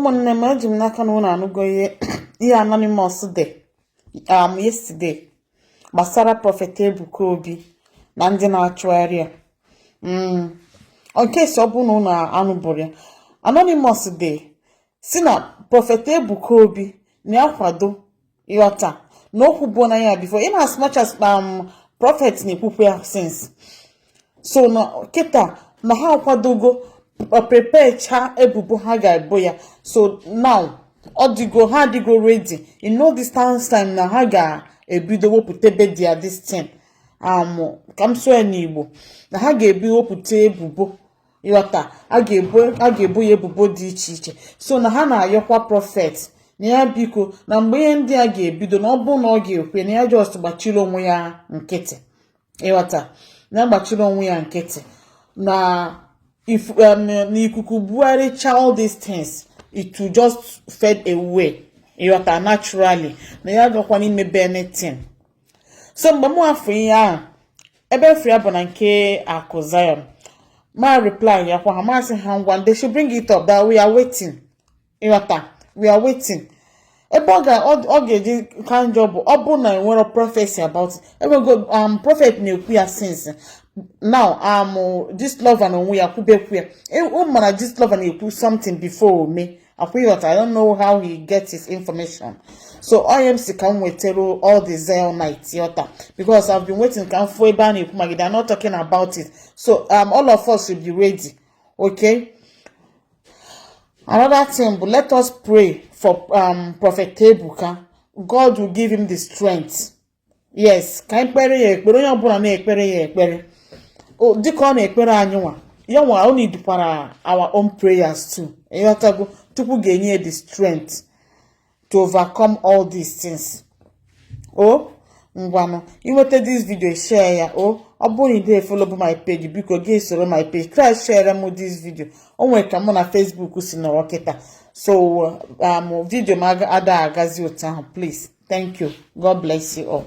Ụmụnne m, eji m n'aka na unu anụgo ihe Anonymous dị yesterday gbasara Prophet Ebuka Obi na ndị na-achụgharị ya. Nke si ọ bụ na unu anụbụrụ ya, Anonymous dị si na Prophet Ebuka Obi na-akwado, ịghọta, na okwu bụ na ya before, in as much as prophet na-ekwukwu ya since. So na kịta na ha akwadogo, prepare cha ebubo ha ga-ebo ya. So now ọ dịgo, ha adịgo ready. In no distance time na ha ga-ebido wepụta dia this thing, ka m sụọ ya n'Igbo, na ha ga-ebi wepụta ebubo, ịghọta, a ga-ebo ya ebubo dị iche iche. So na ha na-ayọkwa prophet na ya biko, na mgbe ihe ndị a ga-ebido, na ọ bụrụ na ọ ga-ekwe, na ya just gbachiri onwe ya nkịtị, ịghọta, na ya gbachiri onwe ya nkịtị na if n'ikuku bugharịcha all these things, it will just fade away, ịghọta, naturally, na ya agakwa n'imebe anything. So mgbe m afọ ihe ahụ ebe efu ya bụ na nke Akụ Zion, ma reply ya kwa ha, masị ha ngwa, they should bring it up, that we are waiting, ịghọta, we are waiting. Ebe ọ ga-eji ka njọ bụ ọ bụ na enwero prophecy about it. Enwego prophet na-ekwu ya since now. This lover na onwe ya kwubekwu ya. Ọ mara this lover na-ekwu something before o mee akwa, ịghọta. I don't know how he gets his information. So onye m si ka m wetara all the Zionites, ịghọta, because I've been waiting ka m fụ ebe a na-ekwu maka. They are not talking about it. So all of us should be ready, okay? Another thing, but let us pray for Prophet Ebuka. God will give him the strength. Yes, ka anyị kpere ya ekpere, onye ọbụla na-ekpere ya ekpere. Dịka ọ na-ekpere anyị nwa ya nwa, o needkwara our own prayers too, ịghọtago. Chukwu ga-enye ya the strength to overcome all these things. O ngwanụ, inweta this video, share ya. O ọ bụrụ na ị dey follow bụ my page, biko gị soro my page, try share m this video. O nwere ka mụ na Facebook si nọrọ kịta, so video m ada agazi otu ahụ. Please, thank you. God bless you all.